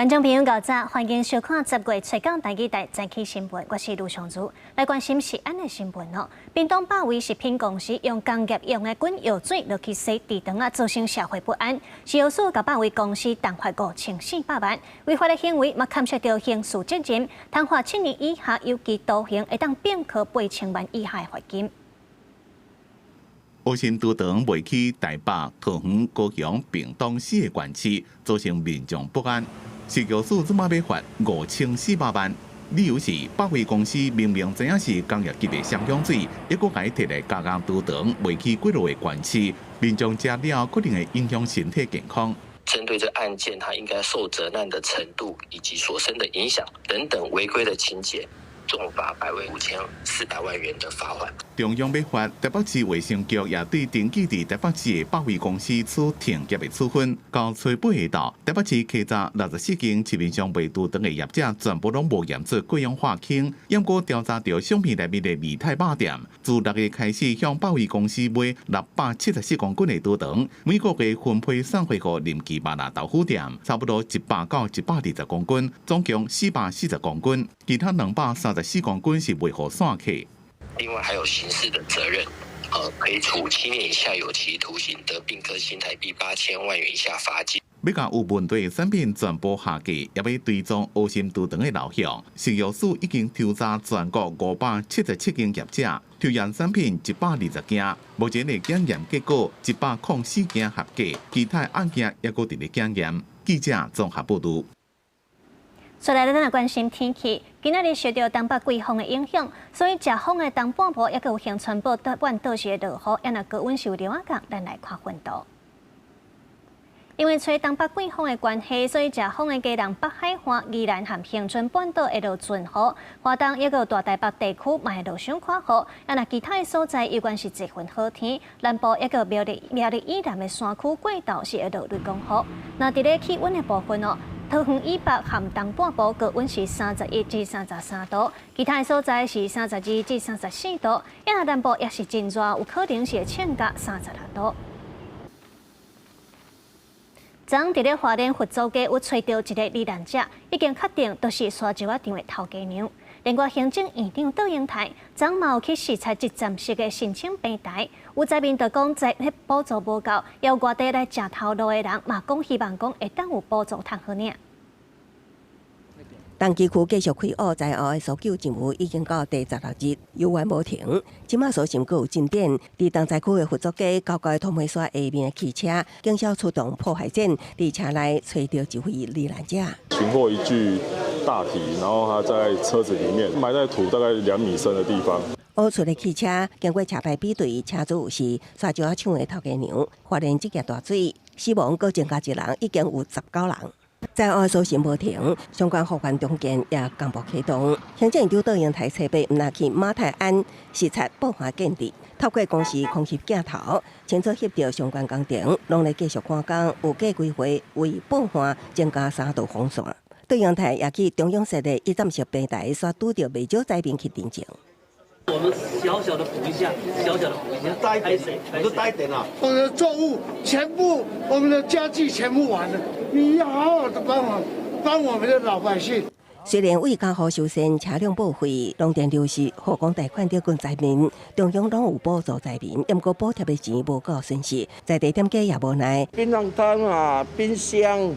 觀眾朋友，早歡迎收看10月初九台語台早起新聞，我是盧尚如，來關心食安的新聞哦。屏東百威食品公司用工業用的滾藥水落去洗豬腸啊，造成社會不安。食藥署共百威公司重罰5400萬，違法的行為嘛牽涉著刑事責任，通判7年以下有期徒刑，會當併科8000萬以下的罰金。烏心豬腸賣去台北、桃園、高雄、屏東四個縣市，造成民眾不安。食藥署這馬欲罰5400萬，理由是百威公司明明知影是工業級的雙氧水，猶閣共伊提來加工豬腸賣去幾落個縣市，民眾食了可能會影響身體健康。針對這案件，他應該受責難的程度以及所生的影響等等違規的情節，重罰百威5400萬元的罰款。中央欲罰台北市衛生局也對登記佇台北市的百威公司處停業的處分。到初八下晝，台北市稽查64間市面上賣豬腸的業者，全部攏無驗出過氧化氫。毋過調查著相片內面的美泰肉店，自6月開始向百威公司買674公斤的豬腸，每個月分批送貨予林記麻辣豆腐店，差不多100到120公斤，總共440公斤，其他234公斤是賣予散客。另外還有刑事的責任，可以處7年以下有期徒刑，得併科新台幣8000萬元以下罰金。欲共有問題的產品全部下架，也欲追蹤烏心豬腸的流向。食藥署已經抽查全國577間業者，抽驗產品120件，目前的檢驗結果104件合格，其他案件猶閣佇咧檢驗。記者綜合報導。再來，咱來關心天氣。今仔日受著東北季風的影響，所以陞風的東半部猶閣有恆春半島是會落雨，啊若高溫是有涼仔降。咱來看溫度。因為吹東北季風的關係，所以陞風的基隆北海岸、宜蘭和恆春半島會落陣雨，花東猶閣有大台北地區嘛會落小可雨。啊，若其他的所在，猶原是濟雲好天。南部猶閣有苗栗以南的山區過晝是會落雷公雨。那佇咧氣溫的部分哦，桃園以北和東半部高溫是31至33度，其他的所在是32至34度。啊，南部也是真熱，有可能是會衝到36度。昨昏佇咧花蓮佛祖街有揣著一个罹難者，已經確定就是沙石仔場的頭家娘。另外，行政院長卓榮泰昨昏嘛有去視察一站式的申請平台，有災民就講在彼補助無夠，有外地來食頭路的人嘛講希望講會當有補助通好領。東基區繼續開挖災後的搜救任務已經到第16日，猶原無停。這馬搜尋閣有進展，佇重災區的佛祖街高高的土坯山下面的汽車，警消出動破壞戰，佇車內揣著一位罹難者。尋獲一具大體，然後他在車子裡面埋在土大概2米深的地方。挖出的汽車經過車牌比對，車主是沙石仔廠的頭家娘，發現這件大水，死亡閣增加一人，已經有19人。災後搜尋無停，相關復原重建也同步啟動。行政院長卓榮泰初八毋若去馬太鞍視察報岸建置，透過公視空拍鏡頭，清楚翕著相關工程，攏咧繼續趕工，有計規劃為報岸增加三道防線。卓榮泰也去中央設的一站式平台，煞拄著袂少災民去陳情。我們小小的補一下，小小的補一下，大一點，我都大一點啦。我的作物全部，我們的家具全部完了，你要好好的幫我，幫我們的老百姓。雖然為家戶修繕車輛報廢、農田流失、護工貸款等等災民，中央攏有補助災民，毋過補貼的錢無夠損失，在地店家也無奈。檳榔攤啊，冰箱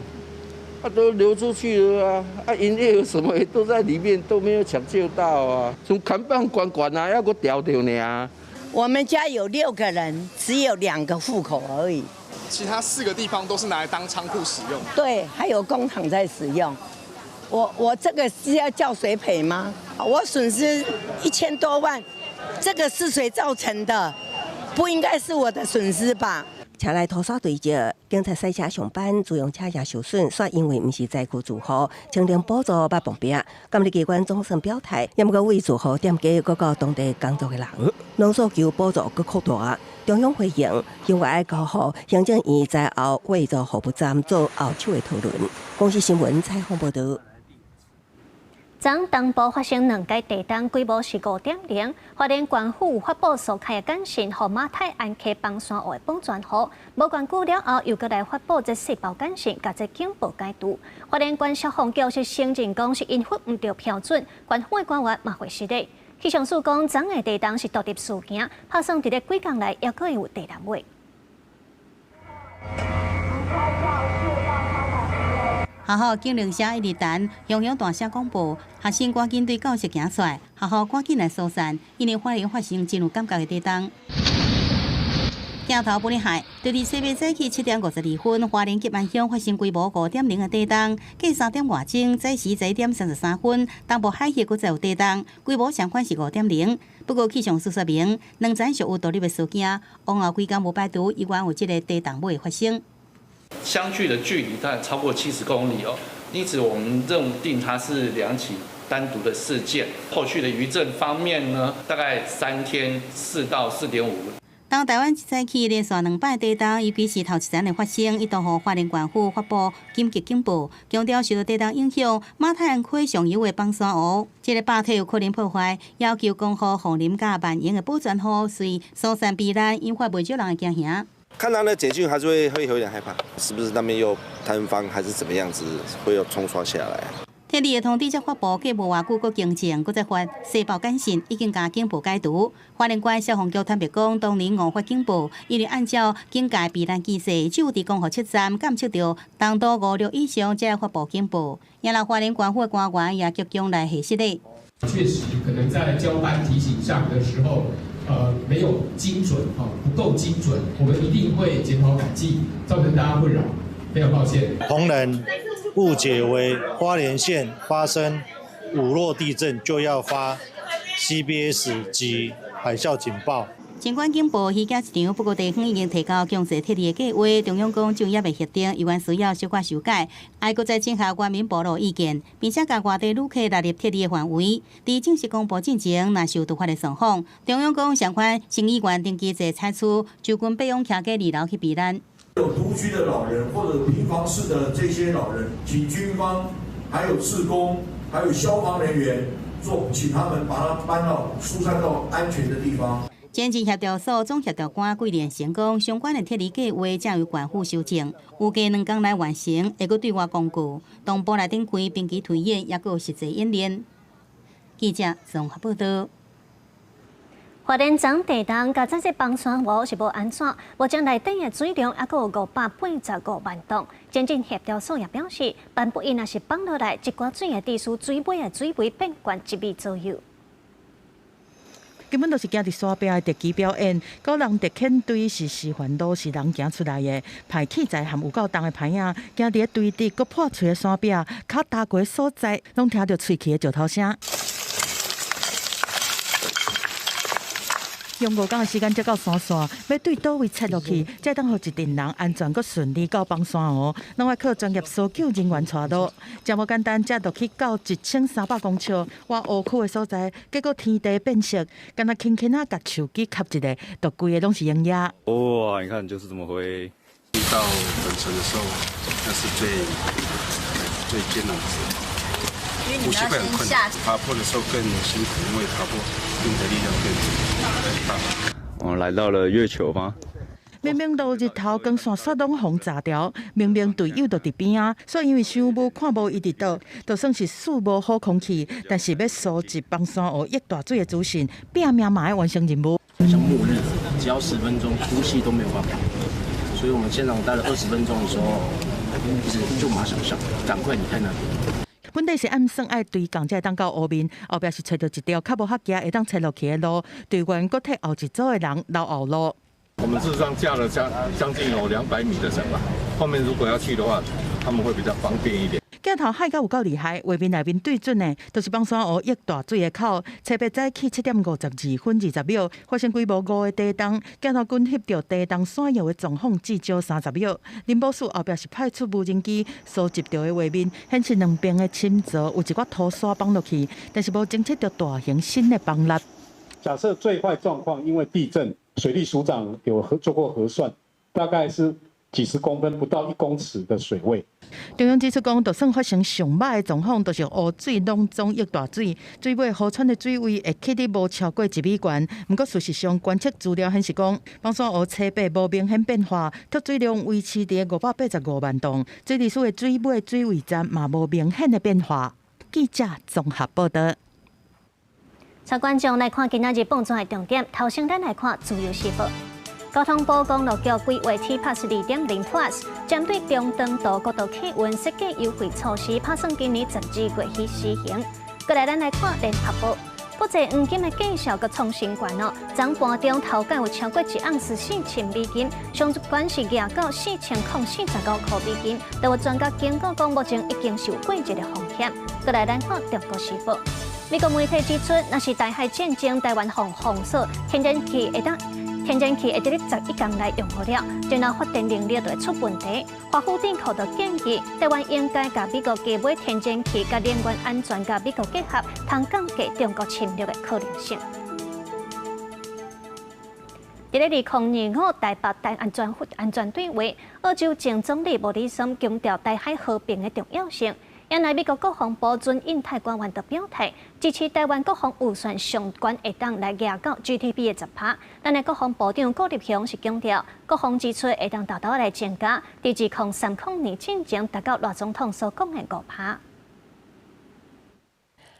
啊都流出去了啊，啊營業額什麼也都在裡面，都沒有搶救到啊，從看板關關啊，猶閣掉著爾。我們家有六個人，只有兩個戶口而已。其他四個地方都是拿來當倉庫使用。對，還有工廠在使用。我這個是要叫誰賠嗎？我損失1000多萬，這個是誰造成的？不應該是我的損失吧？車內塗沙堆積，警察賽車上班，自用車也受損，煞因為毋是災區住戶，清零補助捌碰壁。監理機關總算表態，毋過為住戶店家閣到當地工作的人，攏訴求補助閣擴大。中央回應，認為愛交予行政院災後援助服務站做後手的討論。公視新聞採訪報導。昨東部發生兩擺地動，規模是5.0。花蓮縣府有發布疏開的簡訊，予馬太鞍溪枋山湖的保全戶。無偌久了後，又閣來發布這細胞簡訊，共這警報解除。花蓮縣消防局是承認講是因發毋著標準，縣府的官員嘛會失禮。氣象署講，昨的地動是獨立事件，拍算佇咧幾工內猶閣會有地南尾。學校警鈴聲一直彈，雄雄大聲廣播，學生趕緊對教室行出來，學校趕緊來疏散，因為花蓮發生真有感覺的地動。鏡頭不離海，就佇西北早起7點52分，花蓮吉安鄉發生規模5.0的地動，過3點外鐘，早時1點33分，東部海域閣再有地動，規模相款是5.0。不過氣象署說明，兩層屬有獨立的事件，往後幾工無排除依然有這个地動尾發生。相距的距離大概超過70公里哦，因此我們認定它是兩起單獨的事件。後續的餘震方面呢，大概3天4到4.5。當台灣早起連續兩擺地動，尤其是頭一層的發生，一度予花蓮縣府發布緊急警報，強調受到地動影響，馬太鞍溪上游的枋山湖這个壩體有可能破壞，要求江湖、鳳林佮萬榮的保全戶隨疏散避難，引發袂少人的驚嚇。看到那簡訊還是會有點害怕，是不是那邊又坍方還是怎麼樣子，會有沖刷下來？撤離的通知才發布，過無偌久，閣更正，閣再發細報簡訊，已經共警報解除。花蓮縣消防局坦白講，當年誤發警報，因為按照警戒避難機制，只有佇光復七站監測著東度五六以上，才會發布警報。也若花蓮縣府的官員也急強來核實咧。確實可能在交班提醒上的時候，沒有精準，不夠精準，我們一定會檢討改進，造成大家困擾，非常抱歉。同仁誤解為花蓮縣發生五弱地震就要發 CBS 及海嘯警報。儘管警報虛驚一場，不過地方已經提交強制撤離的計劃，中央講政也未核定，猶原需要小可修改，愛閣再整合原民部落意見，並且共外地旅客納入撤離的範圍。佇正式公布進前，若是有突發的狀況，中央講相關省議員登記制採取就近備用徛過二樓去避難。有獨居的老人或者平房式的這些老人，請軍方、還有志工、還有消防人員做，請他們把他搬到疏散到安全的地方。前進協調所總協調官桂連成講，相關的撤離計劃正由縣府修正，預計兩工內完成，會閣對外公告。東部內頂開兵棋推演，猶閣有實際演練。記者綜合報導。花蓮昨地動，共這枋山湖是無安怎，目前內底的水量猶閣有585萬噸。前鎮協調所也表示，萬不伊若是放落來，這寡水會致使水尾的水位變懸一米左右。根本就是行佇山壁的特技表演，個人特遣隊是示範路是人行出來的，派器材和有夠重的牌仔，行佇咧堆直閣破碎的山壁，跤踏過所在，攏聽著碎去的石頭聲。用5工的時間才到山線，欲對佗位切落去，才當予一陣人安全閣順利到枋山湖，攏愛靠專業搜救人員帶路，真無簡單。才落去到1300公尺外湖區的所在，結果天地變色，敢若輕輕仔共手機吸一下，就規个攏是烏煙。哇！你看就是這麼灰。到本城的時候，那是最最艱難的時候。呼吸會很困難，爬坡的時候更辛苦，因為爬坡用的力量更大。我來到了月球嗎？明明落日頭光線煞攏予遮著，明明隊友就佇邊仔，煞因為傷霧看無伊佇佗，就算是四無好空氣，但是欲搜集枋山湖溢大水的資訊，拼命嘛愛完成任務。像末日，只要10分鐘，呼吸都沒有辦法。所以我們現場待了20分鐘的時候，其實就馬上想，趕快離開那邊。本底是按算愛對講才會當到湖面，後壁是揣著一條較無較行會當切落去的路，隊員閣替後一組的人留後路。我們事實上架了將近有200米的繩吧，後面如果要去的話，他們會比較方便一點。鏡頭海到有夠厲害，畫面內面對準的，就是枋山湖溢大水的口。初八早起7點52分20秒，發生規模5的地動，鏡頭緊翕著地動閃耀的狀況至少30秒。林保署後壁是派出無人機搜集著的畫面，顯示兩邊的深槽有一寡土沙崩落去，但是無偵測著大型新的崩裂。假設最壞狀況，因為地震，水利署長有核做過核算，大概是幾十公分，不到1公尺的水位。中央指出講，就算發生上歹的狀況，就是湖水攏總溢大水，水尾河川的水位會起佇無超過1米懸。毋過事實上，觀測資料顯示講，枋山湖初八無明顯變化，蓄水量維持佇585萬噸，水利署的水尾水位站嘛無明顯的變化。記者綜合報道。帶觀眾來看今仔日報紙的重點，頭先咱來看《自由時報》。交通部公路局規劃 T-Pass 2.0 Plus，針對中長途國道客運設計優惠措施，拍算今年12月起施行。過來，咱來看《聯合報》，國際黃金的價數閣創新懸哦，昨盤中頭價有超過1盎司4000美金，上懸是夯到4049塊美金。都有專家警告講，目前已經是有過熱的風險。過來，咱看《中國時報》，美國媒體指出，若是台海戰爭，台灣予封鎖，天然氣會當。天然氣會佇咧11工內用予了，然後發電能力就會出問題。華府智庫就建議，台灣應該共美國購買天然氣，佮能源安全佮美國結合，通降低中國侵略的可能性。佇咧2025台北台安全對話，澳洲前總理莫里森強調台海和平的重要性。原來美國國防部準印太官員就表態，支持台灣國防預算上懸會當來夯到 GDP 的10%。咱的國防部長顧立雄是強調，國防支出會當沓沓來增加，佇2030年進前達到賴總統所講的5%。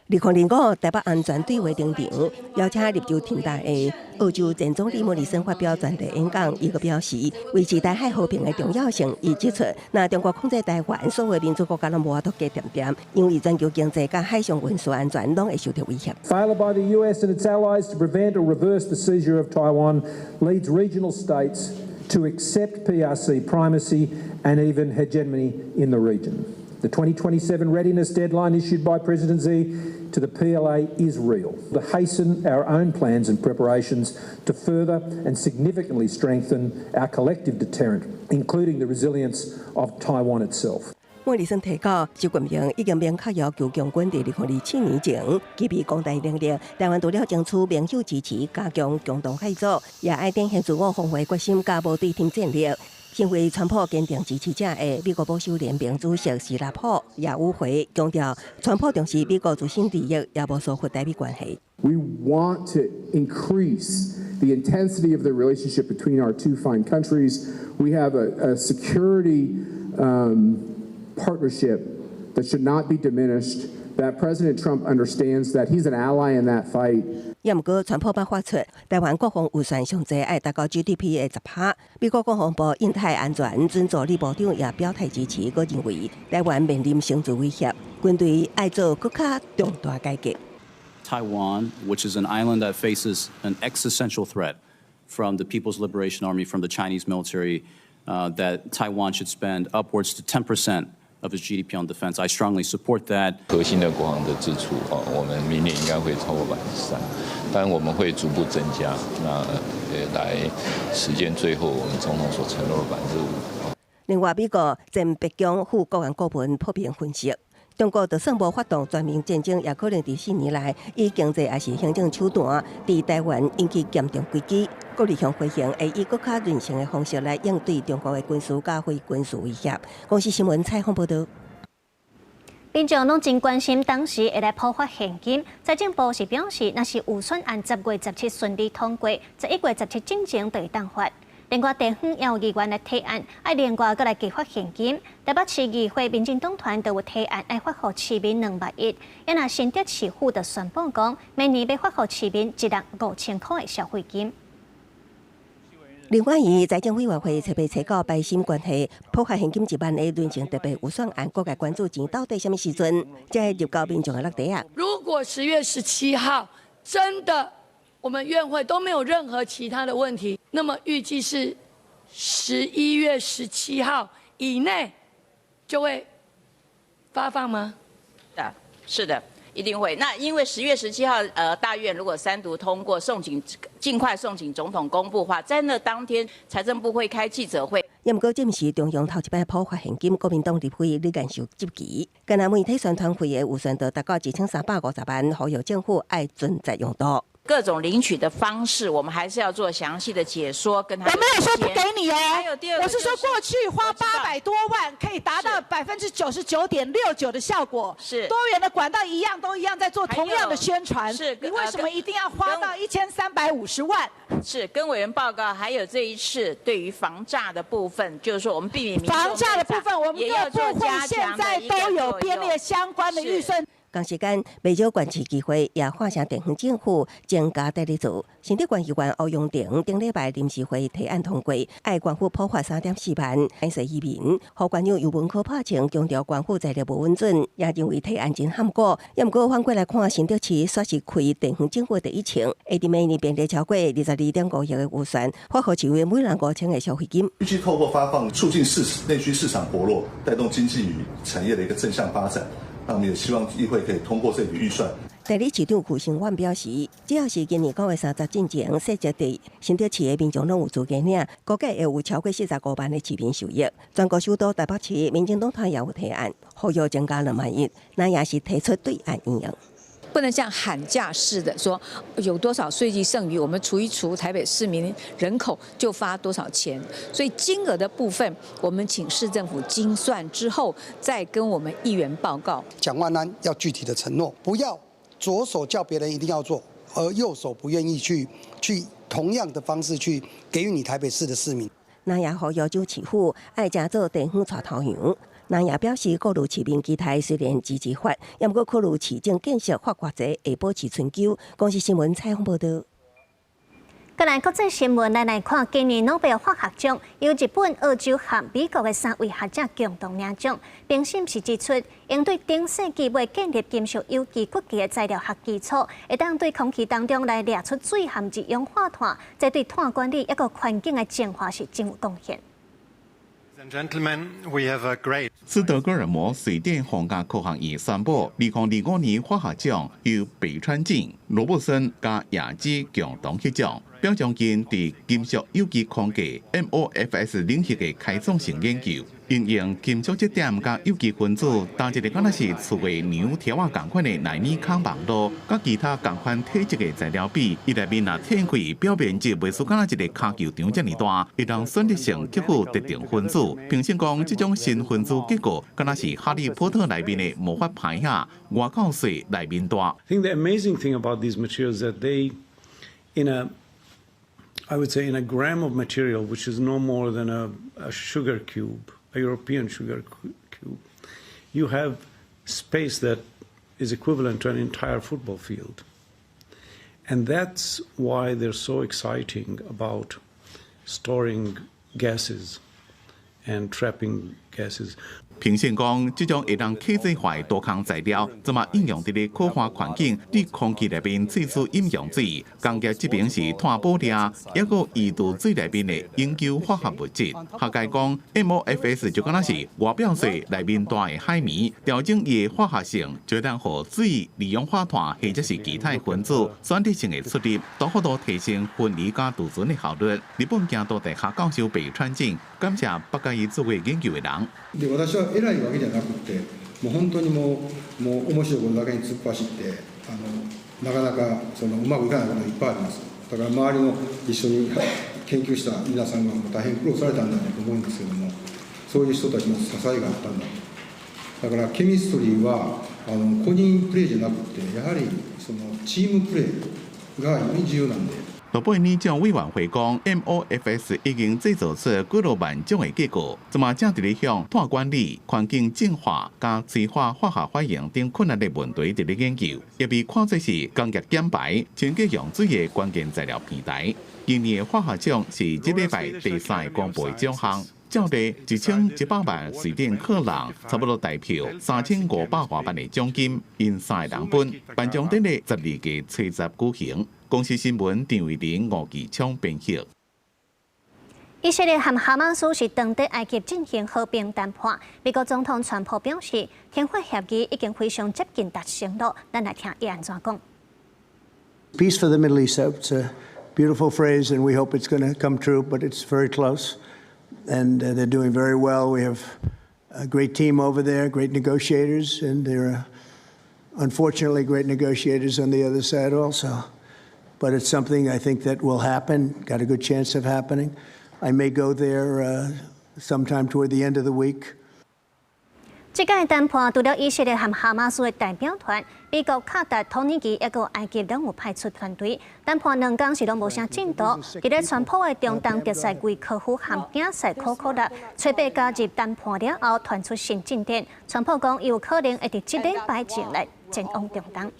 2025台北安全對話登場，邀請入州聽台的澳洲前總理莫里森發表專題演講，伊閣表示維持台海和平的重要性。伊指出，若中國控制台灣，所有民主國家攏無法度加恬恬，因為全球經濟佮海上運輸安全攏會受到威脅。 Failure by the US and its allies to prevent or reverse the seizure of Taiwan leads regional states to accept PRC primacy and even hegemony in the region. The 2027 readiness deadline issued by President Xi to the PLA is real. To hasten our own plans and preparations to further and significantly strengthen our collective deterrent, including the resilience of Taiwan itself. 莫里森提到，習近平已經明確要求共軍佇2027年前具備攻台能力。台灣除了爭取盟友支持，加強共同合作，也愛展現自我防衛決心，佮無對稱戰略。成為川普堅定支持者的美國保守聯盟主席史拉普也與會強調，川普重視美國自身利益，也無疏忽台美關係。 We want to increase the intensity of the relationship between our two fine countries. We have a security partnership that should not be diminished. That President Trump understands that he's an ally in that fight. 也毋過，川普捌發出台灣國防預算上濟愛達到 GDP 的10%。美國國防部印太安全準助理部長也表態支持，閣認為台灣面臨生存威脅，軍隊愛做閣較重大改革。 Taiwan, which is an island that faces an existential threat from the People's Liberation Army, from the Chinese military, that Taiwan should spend upwards to 10% of its GDP on defense. I strongly support that. 核心的國防的支出啊，我們明年應該會超過3%，但我們會逐步增加，那來實現最後我們總統所承諾的5%。另外，美國前白宮副國安顧問普平分析，中國就算無發動全面戰爭，也可能佇4年內以經濟抑是行政手段，佇台灣引起嚴重危機。顧立雄回應會以閣較韌性的方式來應對中國的軍事佮非軍事威脅。公視新聞採訪報導。民眾攏真關心當時會來普發現金，財政部是表示，若是預算案10月17順利通過，11月17進前就會當發。另外，地方也有議員來提案，愛另外閣來加發現金。台北市議會民進黨團就有提案，愛發予市民2萬1。也若新竹市府就宣布講，明年欲發予市民1人5000塊的消費金。另外，伊財政委員會初八初九排審關係普發現金1萬的韌性特別預算案，各界關注錢到底啥物時陣才會入到民眾的落袋仔。如果10月17號真的我們院會都沒有任何其他的問題，那麼預計是11月17號以內就會發放嗎？的，是的。一定會。那因為10月17號，大院如果三讀通過，送請盡快送請總統公布的話，在那當天，財政部會開記者會。也毋過，這毋是中央頭一擺普發現金，國民黨立委李彥秀質疑，干焦媒體宣傳費的預算就達到1350萬，呼籲政府愛盡責用途。各種領取的方式，我們還是要做詳細的解說，跟他。我沒有說不給你哦，還有第二個，我是說過去花800多萬可以達到99.69%的效果，多元的管道一樣都一樣在做同樣的宣傳，你為什麼一定要花到1350萬？是跟委員報告，還有這一次對於防詐的部分，就是說我們避免防詐的部分，我們各部會現在都有編列相關的預算。同時間，袂少縣市議會也喊聲地方政府增加財力做。新竹縣議員歐陽婷頂禮拜臨時會提案通過，愛縣府補發3.4萬愛稅移民。副縣長游文科拍前強調縣府財力無穩準，也認為提案真罕過。也毋過反過來看，新竹市煞是開地方政府第一槍，會佇明年編列超過22.5億的預算，發予市民每人5000的消費金。預計透過發放，促進市內需市場活絡，帶動經濟與產業的一個正向發展。那我們也希望議會可以通過這筆預算。代理市長許勝遠表示，只要是今年9月30進前設籍佇新竹市的民眾攏有資格領，估計會有超過45萬的市民受益。全國首都台北市民進黨團也有提案，呼籲增加2萬億，那也是提出對案應用。不能像喊價似的說有多少稅計剩餘，我們除一除台北市民人口就發多少錢。所以金額的部分，我們請市政府精算之後再跟我們議員報告。蔣萬安要具體的承諾，不要左手叫別人一定要做，而右手不願意去同樣的方式去給予你台北市的市民。那也呼籲州市府愛誠做地方帶頭羊。那也表示，顧慮市民期待雖然支持法，也毋過考慮市政建設發偌濟會保持春秋。公視新聞採訪報導。過來國際新聞，來來看，今年諾貝爾化學獎由日本、澳洲和美國的三位學者共同領獎。評審是指出，𪜶對頂世紀尾建立金屬有機骨架的材料學基礎，會當對空氣當中來掠出水和二氧化碳，這對碳管理抑閣環境的淨化是真有貢獻。 Gentlemen, we have a great. 斯德哥爾摩瑞典皇家科學院宣布，2025年化學獎由北川景、羅伯森佮亞基共同獲獎，表彰𪜶佇金屬有機框架 MOFS 領域的開創性研究，應用金屬質點佮有機分子，搭一个敢若是刺蝟娘條仔仝款的奈米孔網路，佮其他仝款體積的材料比，伊內面若展開表面積袂輸敢若一个跤球場遮爾大，會當選擇性吸附特定分子。評審講，這種新分子結構，敢若是哈利波特內面的魔法牌仔，外夠細內面大。 I think the amazing thing about these materials that they, in a, I would say in a gram of material, which is no more than a sugar cube, a European sugar cube, you have space that is equivalent to an entire football field. And that's why they're so exciting about storing gases and trapping gases. 評審講，這種會當可製化的多孔材料，這馬應用佇咧可化環境，佇空氣內面萃取飲用水，工業這邊是碳捕掠，抑閣移除水內面的永久化學物質。學界講，MOFS 就敢若是外表細內面大的海綿，調整伊的化學性，就會當予水、二氧化碳或者是其他分子選擇性的出入，大幅度提升分離佮儲存的效率。日本京都大學教授北川景感謝捌佮伊做過研究的人。で私は偉いわけじゃなくて、もう本当にもう面白いことだけに突っ走って、なかなかうまくいかないことがいっぱいあります。だから周りの一緒に研究した皆さんが大変苦労されたんだと思うんですけども、そういう人たちの支えがあったんだと。だからケミストリーは個人プレーじゃなくて、やはりチームプレーが非常に重要なんで。諾貝爾獎委員會講，MOFS 已經製造出幾若萬種的結構，這馬正佇咧向碳管理、環境淨化、佮催化化學反應等困難的問題佇咧研究，也被看作是工業減排、清潔用水的關鍵材料平台。今年的化學獎是這禮拜第三個公布的獎項，照例1100萬瑞典克朗，差不多台票3500外萬的獎金，𪜶三個人分。頒獎典禮12月初10舉行。公視新聞張慧玲、吳繼昌編譯。以色列和哈馬斯是當地埃及進行和平談判。美國總統川普表示，停火協議已經非常接近達成了。咱來聽伊按怎講。 Peace for the Middle East. It's a beautiful phrase, and we hope it's going to come true. But it's very close, and they're doing very well. We have a great team over there, great negotiators, and there are unfortunately great negotiators on the other side also. But it's something I think that will happen, got a good chance of happening. I may go there sometime toward the end of the week. 這擺談判除了以色列和哈馬斯的代表團，美國、卡達、土耳其抑閣埃及攏有派出團隊。談判兩工是攏無啥進度。佇咧川普的中東特使維科夫和囝婿科科納，初八加入談判了後，傳出新進展。川普講，有可能會佇這禮拜前來前往中東。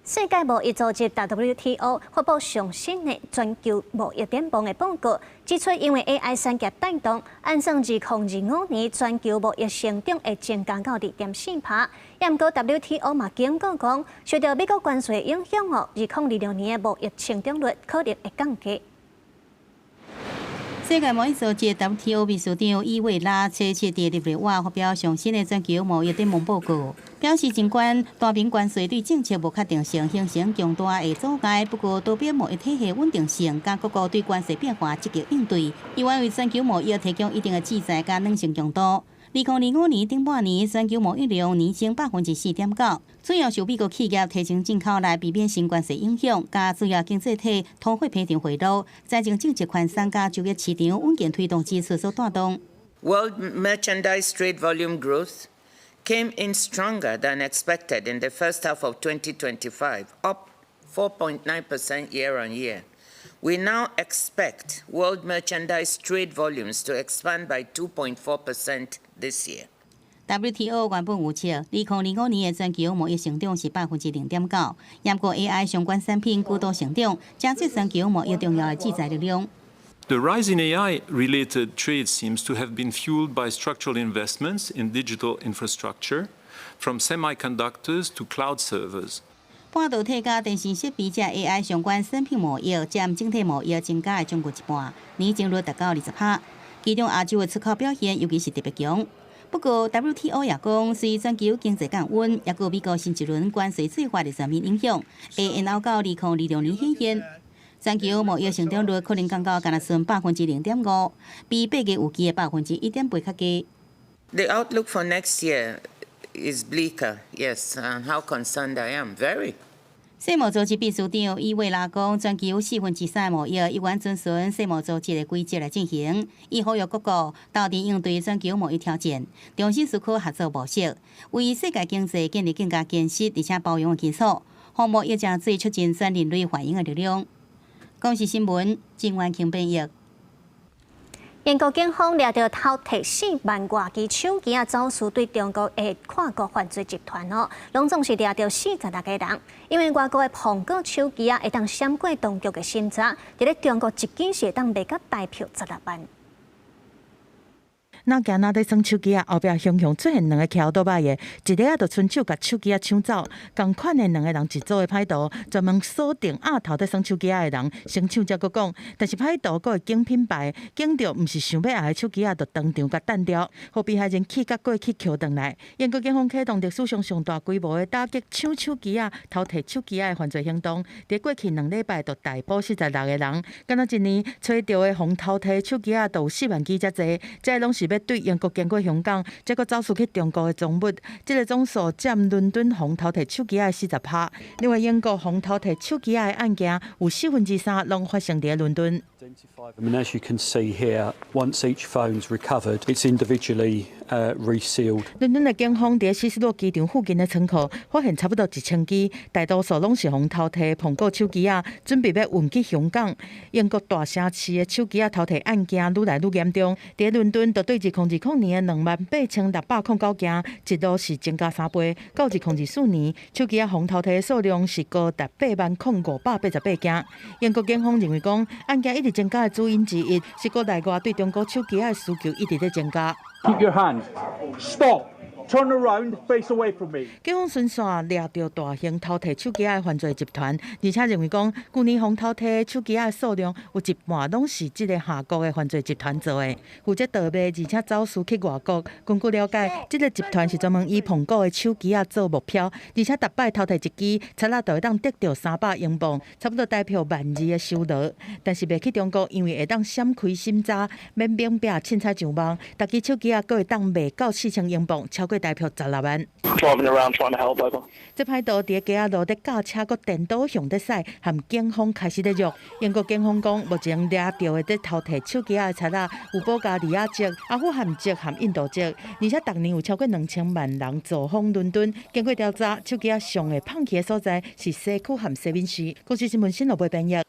世界貿易組織 WTO 發布上新的全球貿易展望的報告，指出因為 AI 產業帶動，按算2025年全球貿易成長會增加到2.4%。也毋過 WTO 嘛警告講，受到美國關稅影響哦，2026年的貿易成長率可能會降低。世界貿易組織 WTO 秘書長伊維拉初七佇日內瓦發表上新的全球貿易展望報告，表示儘管單邊關稅對政策無確定性形成強大的阻礙，不過多邊貿易體系穩定性佮各國對關稅變化積極應對，猶原為全球貿易提供一定的制裁佮軟性強度。2025年頂半年全球貿易量年增4.9%，主要受美國企業提前進口來避免新關稅影響，佮主要經濟體通貨膨脹回落、財政政策寬鬆佮就業市場穩健推動支出所帶動。 World merchandise trade volume growth came in stronger than expected in the first half of 2025, up 4.9% year on year. We now expect world merchandise trade volumes to expand by 2.4% this year. WTO 原本預測，2025年的全球貿易成長是0.9%，毋過 AI 相關產品主導成長，成做全球貿易重要的制裁力量。 The rise in AI-related trade seems to have been fueled by structural investments in digital infrastructure, from semiconductors to cloud servers. 半導體佮電信設備這 AI 相關產品貿易佔整體貿易增加的將近一半，年增率達到20%。其中亞洲的出口表現尤其是特別強。不過 WTO 也講，隨全球經濟降溫，抑閣美國新一輪關稅計劃的全面影響，會延後到2026年顯現。全球貿易成長率可能降到干焦剩0.5%，比8月預期的1.8%較低。 The outlook for next year is bleaker, yes, and how concerned I am, very. 世貿組織秘書長伊維拉講，全球3/4貿易猶原遵循世貿組織的規則來進行。伊呼籲各國鬥陣應對全球貿易挑戰，重新思考合作模式，為世界經濟建立更加堅實而且包容的基礎，予貿易成做促進全人類繁榮的力量。公視新聞，鄭婉清編譯。英國警方掠著偷提4萬外支手機仔，走私對中國的跨國犯罪集團哦，攏總是掠著46個人。因為外國的蘋果手機仔會當閃過當局的審查，佇咧中國一支是會當賣到台票16萬。若驚若咧耍手機仔，後壁雄雄出現兩個騎歐多擺的，一下仔就伸手共手機仔搶走。仝款的兩個人一組的歹徒，專門鎖定暗頭咧耍手機仔的人，先搶才閣講。但是歹徒閣會揀品牌，揀著毋是想欲愛的手機仔，就當場共彈掉，予被害人氣甲過去抾轉來。英國警方啟動歷史上上大規模的打擊搶手機仔、偷提手機仔的犯罪行動。佇過去2禮拜就逮捕46個人，敢若一年揣著的予偷提手機仔就有4萬支遮濟，這攏是欲對英國經過香港，再閣走私去中國的贓物。這個總數佔倫敦予偷提手機仔的40%。另外，英國予偷提手機仔的案件有3/4攏發生佇倫敦。 I mean, as you can see here, once each phone's recovered, it's individually resealed. 倫敦的警方佇希斯洛機場附近的倉庫發現差不多1000支，大多數攏是予偷提蘋果手機仔，準備欲運去香港。英國大城市的手機仔偷提案件愈來愈嚴重。佇倫敦，就對2020年的28,609件，一路是增加3倍，到2024年，手機仔予偷提的數量是高達80,588件。英國警方認為講，案件一直增加的主因之一是國內外對中國手機仔的需求一直咧增加。 Keep your hands. Stop. Turn around, face away from me. 警方循線掠著大型偷提手機仔的犯罪集團，而且認為講，舊年予偷提手機仔的數量有一半攏是這个下國的犯罪集團做的，負責盜賣，而且走私去外國。根據了解，這个集團是專門以蘋果的手機仔做目標，而且逐擺偷提一支，賊仔就會當得著300英鎊，差不多台票12,000的收入。但是賣去中國，因為會當閃開審查，免免壁凊彩上網，逐支手機仔閣會當賣到4000英鎊，超過過台票16萬。這歹徒佇街仔路咧駕車，閣顛倒向咧駛，含警方開始咧約。英國警方講，目前掠著的咧偷提手機仔的賊仔有保加利亞籍、阿富汗籍含印度籍，而且逐年有超過2000萬人造訪倫敦。經過調查，手機仔上會放棄的所在是西區和西敏市。公視新聞新羅貝編譯。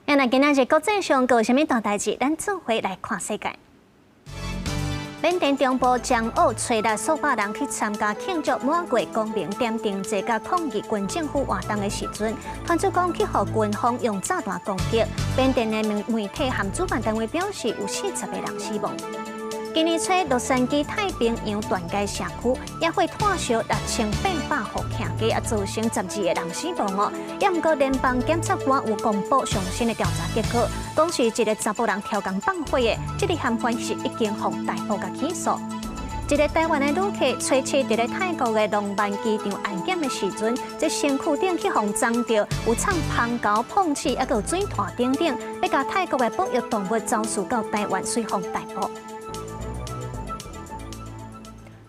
那今仔日國際上閣有啥物大代誌？咱做伙來看世界。緬甸中部樟澳揣六數百人去參加慶祝滿月光明點燈節佮抗議軍政府活動的時陣，傳出講去予軍方用炸彈攻擊。緬甸的媒體和主辦單位表示，有40個人死亡。今年初，洛杉磯太平洋斷崖社區野火湠燒6800戶徛家，也造成12個人死亡哦。也毋過聯邦檢察官有公布上新的調查結果，講是一個查埔人刁工放火的，這個嫌犯是已經予逮捕佮起訴。一個台灣的旅客初七佇咧泰國的廊曼機場安檢的時陣，這身軀頂去予髒著，有藏芳膏、碰齒，猶閣有水砵等等，欲共泰國的保育動物走私到台灣，隨予逮捕。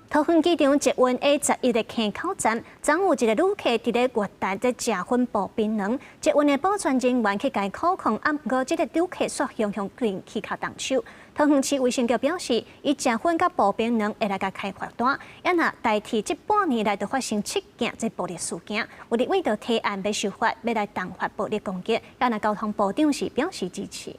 桃園機場捷運 A11的墘口站，昨有一個旅客佇咧月台咧食薰薄檳榔，捷運的保全人員去共伊口控，啊，毋過這個旅客煞雄雄起跤動手。桃園市衛生局表示，伊食薰佮薄檳榔會來共開罰單，也若台鐵這半年來就發生七件這暴力事件，有立委就提案欲修法，欲來重罰暴力攻擊，也若交通部長是表示支持。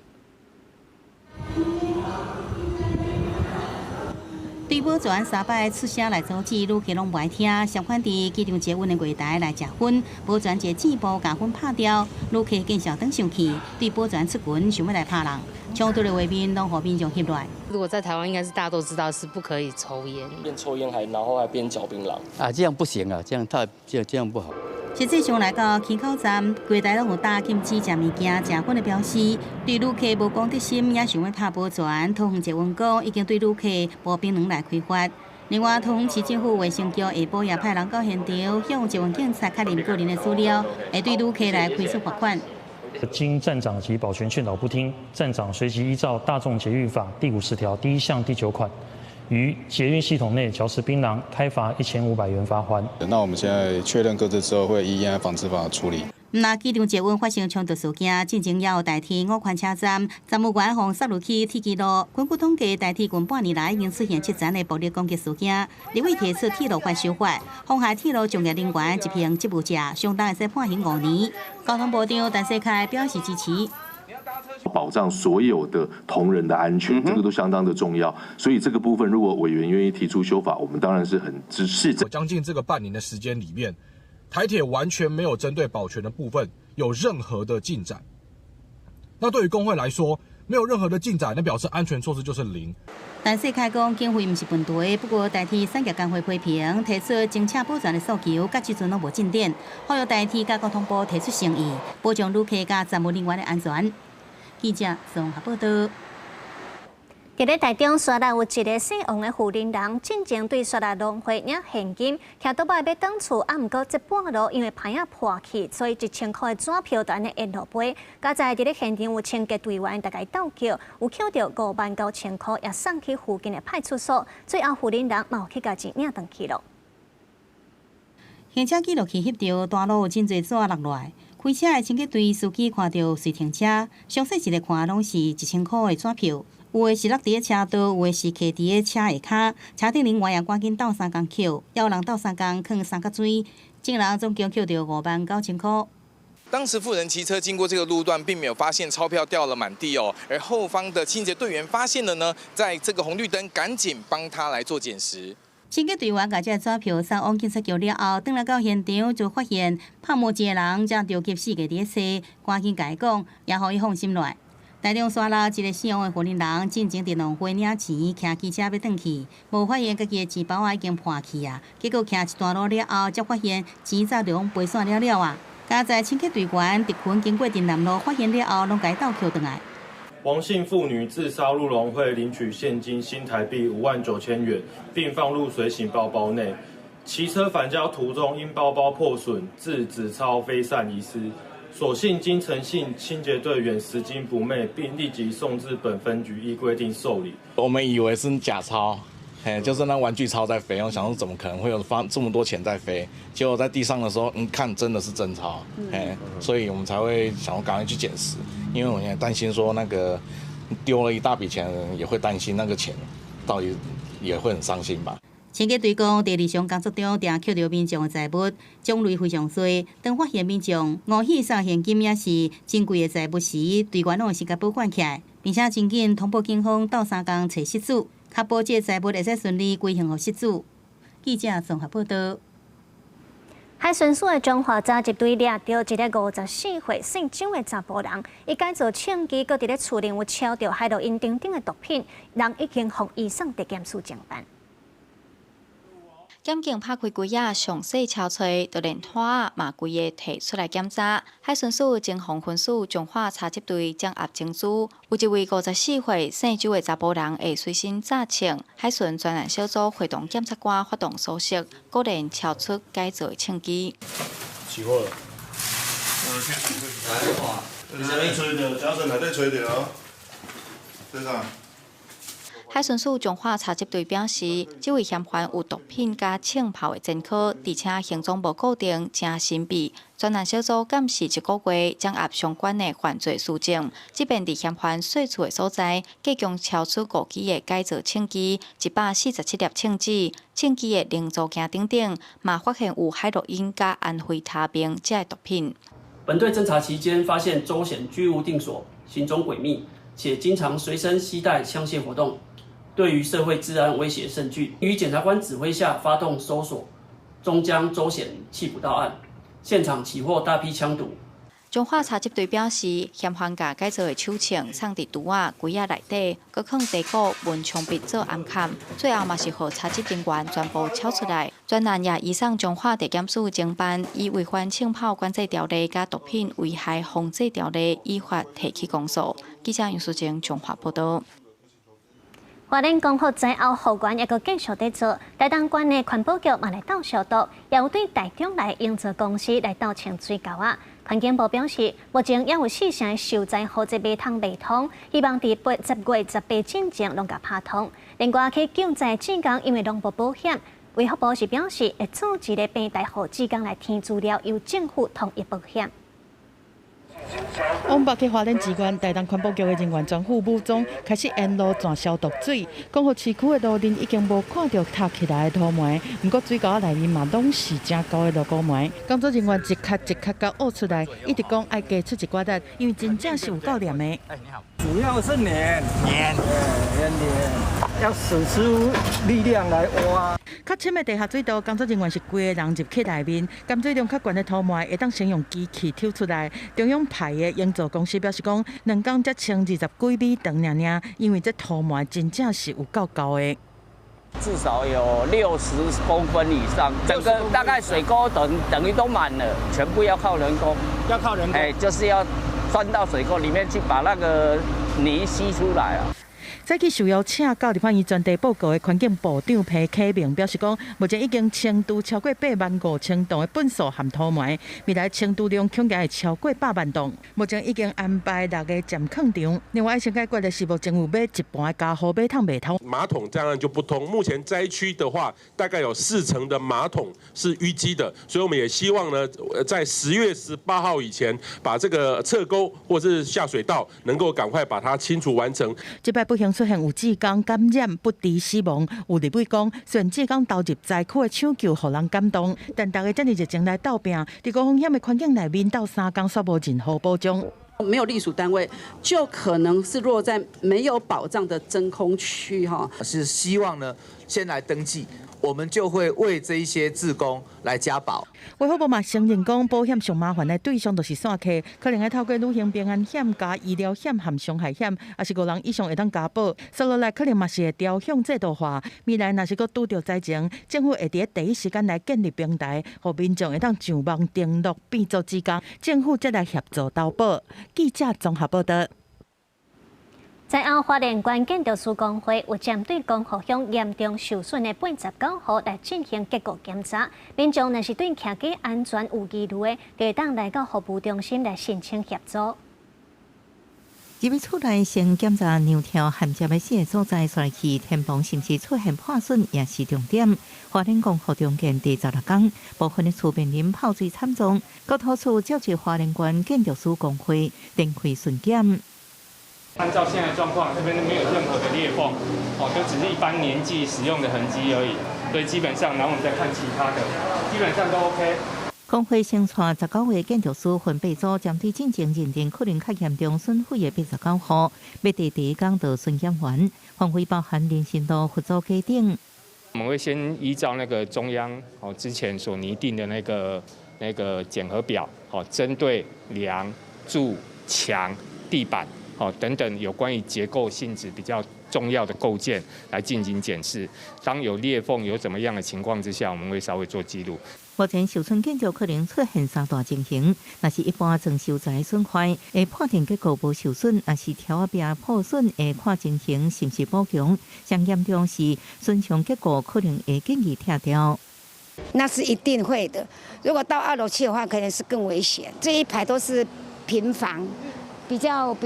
對保全三擺出聲來阻止，旅客攏無愛聽。相反，佇機場捷運的月台來食薰，保全一個箭步共薰拍掉，旅客見笑轉生氣，對保全出拳想欲來拍人，衝突的畫面攏予民眾翕落來。如果在台灣，應該是大家都知道是不可以抽菸。邊抽菸還然後還邊嚼檳榔。啊，這樣不行啊，這樣太這樣不好。實際上來到墘口站，櫃台攏有打禁止食物件、食薰的標示。對旅客無公德心，也想欲拍保全。桃園捷運講已經對旅客薄檳榔來開罰。另外，桃園市政府衛生局下晡也派人到現場，向捷運警察確認個人的資料，會對旅客來開出罰款。經站長及保全勸導不聽，站長隨即依照《大眾捷運法》第50條第1項第9款。於捷運系統內嚼食檳榔，開罰1500元罰鍰。那我們現在確認個資之後，會依煙害防治法處理。那機場捷運發生衝突事件，進前也有台鐵五環車站站務員予塞入去鐵支路。根據統計，台鐵近半年來已經出現7宗的暴力攻擊事件。立委提出鐵路法修法，妨害鐵路從業人員執行職務者，相當會使判刑5年。交通部長陳世凱表示支持。保障所有的同仁的安全，這個都相當的重要。所以這個部分，如果委員願意提出修法，我們當然是很支持。將近這個半年的時間裡面，台鐵完全沒有針對保全的部分有任何的進展。那對於工會來說，沒有任何的進展，那表示安全措施就是零。陳世凱講，經費毋是問題，不過台鐵產業工會批評提出增請保全的訴求，到這陣攏無進展。呼籲台鐵佮交通部提出誠意，保障旅客佮站務人員的安全。記者綜合報道。佇咧台中沙鹿有一個姓王的婦人人，進前對沙鹿農會領現金，騎倒擺欲轉厝，啊，毋過這半路因為棚仔破去，所以1000箍的紙票就按呢沿路飛。佳哉佇咧現場有清潔隊員逐共鬥叫，有抾著5萬9千箍，也送去附近的派出所。最後婦人人嘛有去共錢領轉去囉。行車記錄器翕著大路有真濟紙落來。開車的清潔隊司機看著隨停車，詳細一个看，攏是1000箍的紙票，有的是落佇咧車道，有的是徛佇咧車下跤。車頂人員也趕緊鬥相共抾，也有人鬥相共囥三角錐，眾人總共抾著5萬9千箍。當時婦人騎車經過這個路段，並沒有發現鈔票掉了滿地哦，而後方的清潔隊員發現了呢，在這個紅綠燈趕緊幫他來做撿拾。清潔隊員共這個紙票送往警察局了後，轉來到現場就發現拍毛一個人正著急死個佇咧踅，趕緊共伊講，也予伊放心落來。台中沙鹿一個姓王的婦人人，進前佇農會領錢，騎機車欲轉去，無發現家己的錢包仔已經破去啊！結果騎一段路了後，才發現錢早就攏飛散了了啊！佳哉清潔隊員佇群經過鎮南路，發現了後，攏共伊鬥抾轉來。王姓婦女自沙鹿農會領取現金新台幣5萬9千元，並放入隨行包包內。騎車返家途中，因包包破損，致紙鈔飛散遺失。所幸經陳姓清潔隊員拾金不昧，並立即送至本分局依規定受理。我們以為是假鈔，嘿，就是那玩具鈔在飛，我想說怎麼可能會有發這麼多錢在飛？結果在地上的時候，看真的是真鈔，嘿，所以我們才會想要趕快去撿拾，因為我也擔心說那個丟了一大筆錢，也會擔心那個錢到底也會很傷心吧。清潔隊講，佇日常工作中，定抾著民眾的財物，種類非常濟。當發現民眾誤翕送現金也是珍貴的財物時，隊員攏會先共保管起來，並且真緊通報警方鬥相共揣失主，確保這個財物會使順利歸還予失主。記者綜合報道。海巡署的彰化查緝隊掠著一个54歲姓周的查埔人，伊改造槍支，閣佇咧厝內有抄著海洛因等等的毒品，人已經予移送地檢署偵辦。檢警拍開櫃仔，詳細抄揣，就連拖仔嘛規个提出來檢查。海巡署偵防分署彰化查緝隊掌握情資，有一位54歲姓周的查埔人會隨身紮槍。海巡專案小組會同檢察官發動搜索，果然抄出改造的槍支。起貨了。來，吹著，腳繩還在吹著哦，隊長。海巡署彰化查緝隊表示，這位嫌犯有毒品佮槍炮的前科，而且行蹤無固定，誠神秘。專案小組監視一個月，掌握相關的犯罪事證。這遍佇嫌犯稅厝的所在，計共抄出5支的改造槍支，147粒槍子、槍支的零組件等等，嘛發現有海洛因佮安非他命這的毒品。本隊偵查期間發現周顯居無定所，行蹤詭秘，且經常隨身攜帶槍械活動。對於社會治安威脅甚巨，於檢察官指揮下發動搜索，終將周顯緝捕到案，現場起獲大批槍毒。彰化查緝隊表示，嫌犯共改造的手槍藏佇櫥仔、櫃仔內底，閣囥地庫、門牆壁做暗崁，最後嘛是予查緝人員全部抄出來。專案也移送彰化地檢署偵辦，以違反槍炮管制條例佮毒品危害防制條例依法提起公訴。記者楊淑貞彰化報道。花蓮光復災後復原猶閣繼續佇做，台東縣的環保局嘛來鬥消毒，也有對台中來營造公司來鬥清水溝仔。環境部表示，目前猶有四成受災戶這馬桶袂通，希望佇10月18進前攏共拍通。另外去救災志工因為攏無保險，衛福部是表示會組一个平台，予志工來填資料，由政府統一保險。往北去花蓮支援，台東環保局的人員全副武裝，開始沿路攢消毒水。光復市區的路面已經無看著塌起來的土糜，毋過水溝仔內面嘛攏是誠厚的五穀糜。工作人員一卡一卡共挖出來，一直講愛加出一寡力，因為真正是有夠黏的。欸，你好，主要是黏黏，黏黏，要使出力量來挖。較深的地下水道，工作人員是規个人入去內面，含水量較懸的土糜會當先用機器抽出來。中央派的營造公司表示講，兩工才清20幾米長爾爾，因為這土糜真正是有夠厚的，至少有60公分以上，整個大概水溝等於都滿了，全部要靠人工，要靠人工，哎，就是要鑽到水溝裡面去把那個泥吸出來啊。早起受邀請到立法院專題報告的環境部長彭啟明表示講，目前已經清除超過8萬5千噸的糞掃和土糜，未來清除量恐驚會超過100萬噸。目前已經安排6個暫囥場。另外，先解決的是目前有買一半的家戶馬桶袂通。馬桶當然就不通。目前災區的話，大概有4成的馬桶是淤積的，所以我們也希望呢，在10月18號以前，把這個側溝或是下水道能夠趕快把它清除完成。這擺不幸出現有志工感染不治死亡，有立委講，雖然志工投入災區的搶救，予人感動，但大家這麼熱情來鬥拚，佇高風險的環境內面鬥三工，煞無任何保障。沒有隸屬單位，就可能是落在沒有保障的真空區哈。是希望呢，先來登記，我們就會為這一些志工來加保。衛福部嘛承認講，保險上麻煩的對象就是散客，可能愛透過旅行平安險加醫療險和傷害險，抑是五人以上會當加保。接落來可能嘛是會朝向制度化。未來若是閣拄著災情，政府會佇第一時間來建立平台，予民眾會當上網登錄變做志工，政府才來協助投保。記者綜合報道。災後花蓮縣建築師公會有針對光復鄉嚴重受損的89戶來進行結構檢查，民眾若是對徛家安全有疑慮的，就會當來到服務中心來申請協助。入去厝內先檢查梁柱銜接的四个所在，紲去天棚是毋是出現破損，也是重點。花蓮光復重建第十六工，部分的厝面臨泡水慘狀。國土處召集花蓮縣建築師公會展開巡檢。按照現在狀況，這邊沒有任何的裂縫，哦，就只是一般年紀使用的痕跡而已。所以基本上，然後我們再看其他的，基本上都 OK。公會先帶19位建築師分八組，針對進前認定可能較嚴重損毀的89戶，欲佇第一工就巡檢完，範圍包含林森路、佛祖街頂。我們會先依照那個中央哦之前所擬定的那個檢核表，哦，針對梁、柱、牆、地板哦等等有關於結構性質比較重要的構件來進行檢視。當有裂縫有怎麼樣的情況之下，我們會稍微做記錄。目前受損建築可能出現三大情形，若是一般裝修材損壞，會判定結構無受損；若是柱仔壁破損，會看情形是毋是補強。上嚴重是損傷結構可能會建議拆掉。那是一定會的。如果到二樓去的話，可能是更危險。這一排都是平房，比較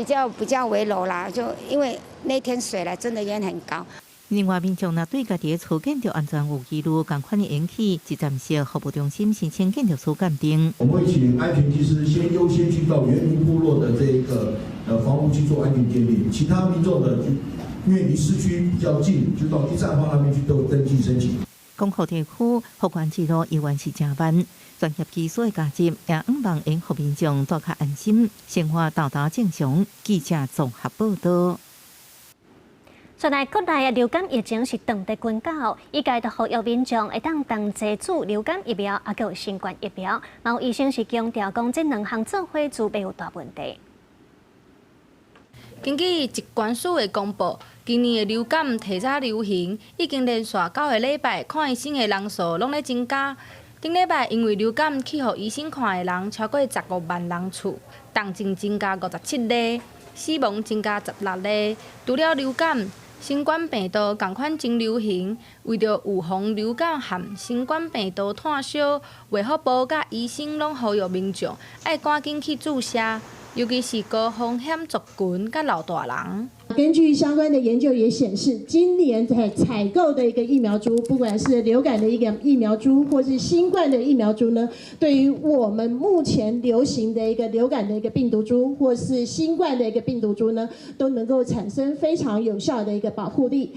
危樓啦。就因為那天水來真的淹很高。另外，民眾若對家己的厝建築安全有疑慮，仝款會用去一站式服務中心申請建築師鑑定。我們會請安全技師先優先去到原民部落的這一個房屋去做安全鑑定，其他民眾呢，就因為離市區比較近，就到一站方那邊去做登記申請。光復地區復原之路猶原是誠慢，專業技術的加入也向望會予民眾住較安心，生活沓沓正常。記者綜合報道。紲來國內的流感疫情是斷得懸高，醫界就呼籲民眾會當同齊注流感疫苗，抑閣有新冠疫苗。嘛有醫生是強調講，這兩項做伙注袂有大問題。根據疾管署的公布，今年的流感提早流行，已經連續九個禮拜看醫生的人數攏咧增加。頂禮拜因為流感去予醫生看的人超過15萬人次，重症增加57例，死亡增加16例。除了流感，新冠病毒仝款真流行，為著預防流感和新冠病毒湠銷，衛福部佮醫生攏呼籲民眾愛趕緊去注射，尤其是高風險族群佮老大人。根據相關的研究也顯示，今年在採購的一個疫苗株，不管是流感的一個疫苗株，或是新冠的疫苗株呢，對於我們目前流行的一個流感的一個病毒株，或是新冠的一個病毒株呢，都能夠產生非常有效的一個保護力。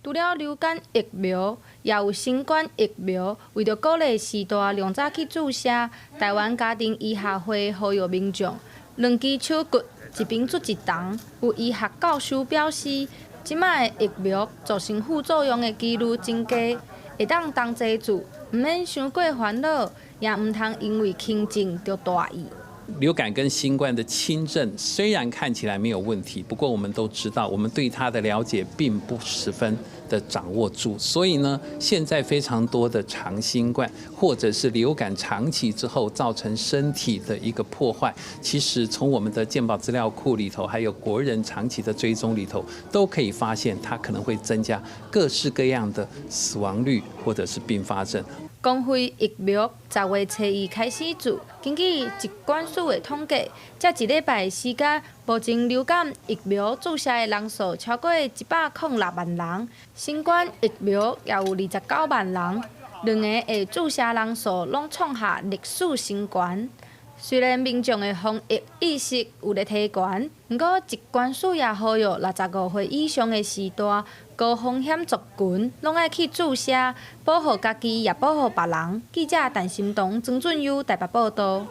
除了流感疫苗，也有新冠疫苗。為著鼓勵序大量早去注射，臺灣家庭醫學會呼籲民眾，兩支手骨一邊注一筒。有醫學教授表示，這擺的疫苗造成副作用的幾率真低，會當同齊注，毋免傷過煩惱，也毋通因為輕症就大意。流感跟新冠的輕症雖然看起來沒有問題，不過我們都知道，我們對它的了解並不十分的掌握住，所以呢，現在非常多的長新冠或者是流感長期之後造成身體的一個破壞，其實從我們的健保資料庫裡頭，還有國人長期的追蹤裡頭，都可以發現它可能會增加各式各樣的死亡率或者是併發症。公費疫苗10月初一開始注，根據疾管署的統計，這一禮拜時間，目前流感疫苗注射的人數超過106萬人，新冠疫苗也有29萬人，兩个的注射人數攏創下歷史新高。雖然民眾的防疫意識有咧提懸，毋過疾管署也呼籲65歲以上的序大高風險族群，攏愛去注射，保護家己也保護別人。記者陳心彤、曾俊優台北報導。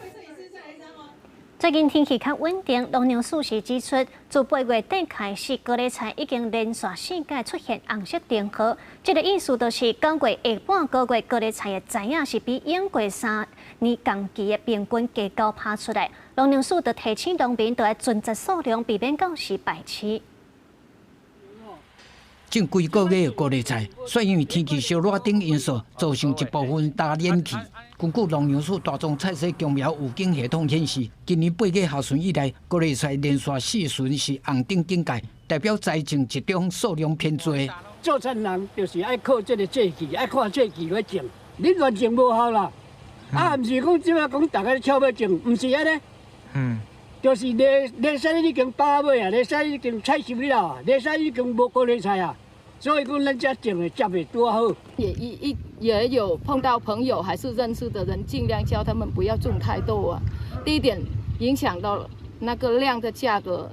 最近天氣較穩定，農糧署是指出，自8月底開始，高麗菜已經連續四屆出現紅色燈號。這个意思就是9月下半個月高麗菜的栽仔是比往過3年仝期的平均加9%出來。農糧署就提醒農民，著愛存節數量，避免到時敗市。種幾個月的高麗菜，卻因為天氣燒熱等因素，造成一部分焦蔫去。根據農糧署大宗菜色強苗預警系統顯示，今年8月下旬以來，高麗菜連續四旬是紅燈警戒，代表栽種集中，數量偏多。做田人就是愛靠這个節氣，愛看節氣來種。你亂種無效啦，啊，毋是講這擺講逐家搶欲種，毋是按呢。就是犁犁山已經飽尾啊，犁山已經採收了啊，犁山已經無高麗菜啊，所以講咱遮種的接的拄好。也一一也有碰到朋友還是認識的人，盡量叫他們不要種太多啊。第一點影響到那個量的價格。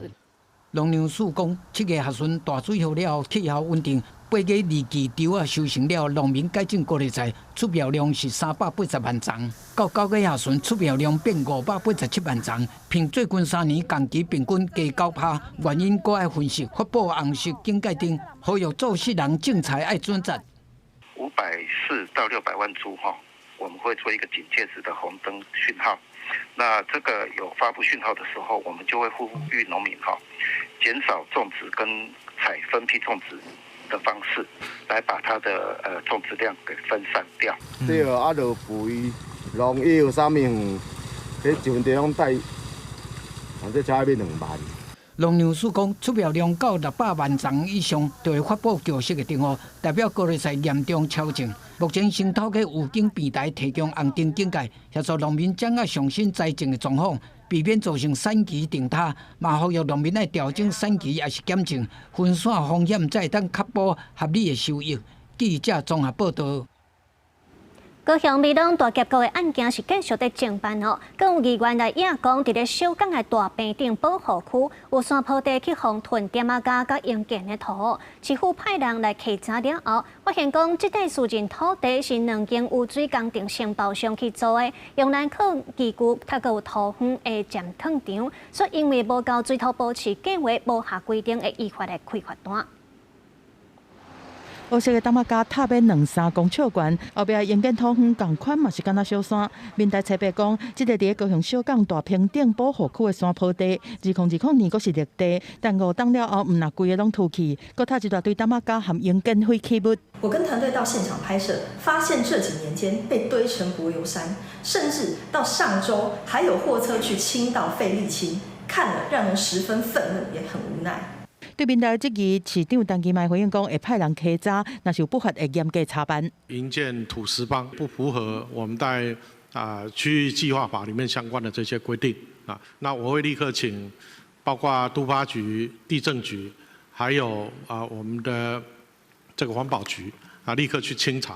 農糧署講，7月下旬大水雨了後，氣候穩定。8月二季稻仔收成了，農民改種高麗菜出苗量是380萬叢，到9月下旬出苗量變587萬叢，憑最近3年同期平均加9%。原因閣愛分析，發布紅色警戒燈，呼籲做事人種菜愛準則。 540到600萬株哈，我們會做一個警戒值的紅燈訊號。那這個有發布訊號的時候，我們就會呼籲農民哈，減少種植跟採分批種植的方式，來把它的種植量給分散掉。對啊，落肥、農藥啥物樣，彼一分地攏帶，反正車欲2萬。農糧署講，出苗量到600萬叢以上，就會發布橘色的燈號，代表高麗菜嚴重超種。目前先透過預警平台提供紅燈警戒，協助農民掌握上新栽種的狀況，避免造成產期重拖。嘛呼籲農民愛調整產期，抑是減種，分散風險，才會當確保合理的收益。記者綜合報道。高雄美濃大峽谷的案件是繼續佇偵辦哦，閣有議員來應講，佇咧小港的大坪頂保護區有山坡地去予囤點仔膠佮營建的土，市府派人來稽查了後，發現講這塊私人土地是兩間污水工程承包商去租的，用來囥機具，閣有土方的暫囥場，所以因為無交水土保持計劃無合規定，會依法來開罰單。烏色的砧仔膠塔欲兩三公尺懸，後壁營建土方仝款嘛是敢若小山。民代冊白講，這個佇咧高雄小港大坪頂保護區的山坡地，2020年閣是綠地，但5冬了後，毋但規个攏禿去，閣塔一大堆砧仔膠含營建廢棄物。我跟團隊到現場拍攝，發現這幾年間被堆成柏油山，甚至到上週還有貨車去傾倒廢瀝青，看了讓人十分憤怒，也很無奈。對民代質疑，市長陳其邁回應講，會派人稽查，若是有不法，會嚴格查辦。營建土石方不符合我們在區域計劃法裡面相關的這些規定啊，那我會立刻請包括都發局、地政局，還有我們的這個環保局啊，立刻去清查。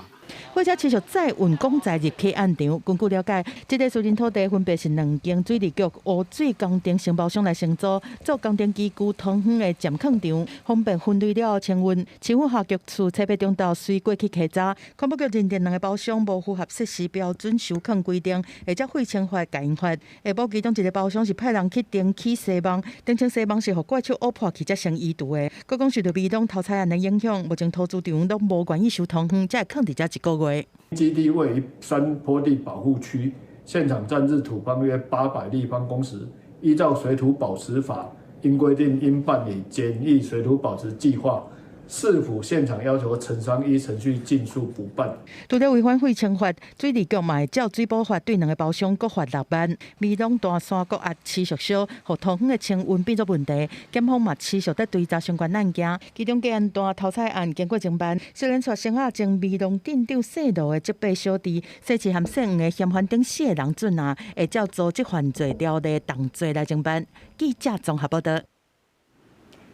貨車持續載運鋼材入去案場，根據了解，這個私人土地分別是兩間水利局污水工程承包商來承租，做工程機具通園的暫囥場，方便分類了後清運。市府下局處冊八中晝隨過去稽查，環保局認定兩个包商無符合設施標準收囥規定，會照廢清法共𪜶罰。下晡其中一個包商是派人去登起紗網，登清紗網是予怪手挖破去才先移除的。閣講受著美濃偷採案的影響，目前土資場攏無願意收通園，才會囥佇遮一個月。基地位於山坡地保護區，現場佔置土方約800立方公尺。依照水土保持法，應規定應辦理簡易水土保持計劃。市府現場要求承商依程序盡速補辦。除了違反廢清法，水利局嘛會照水保法對兩个包商閣罰6萬。美濃大山高壓持續燒，予土方的清運變做問題。檢方嘛持續佇追查相關案件，其中嘉安段偷採案經過偵辦，小連帶先仔前美濃鎮長姓羅的這八小弟，姓池和姓黃的嫌犯等四个人準啊，會照組織犯罪條例同罪來偵辦。記者綜合報道。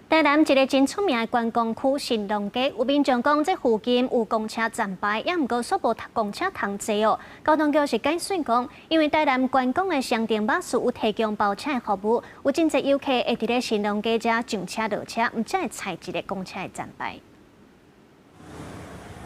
台南一个真出名的觀光區神農街，有民眾講，這附近有公車站牌，猶毋過煞無公車通坐哦。交通局是解釋講，因為台南觀光的雙重巴士有提供包車的服務，有真濟遊客會佇咧神農街遮上車落車，毋才會踩一个公車的站牌。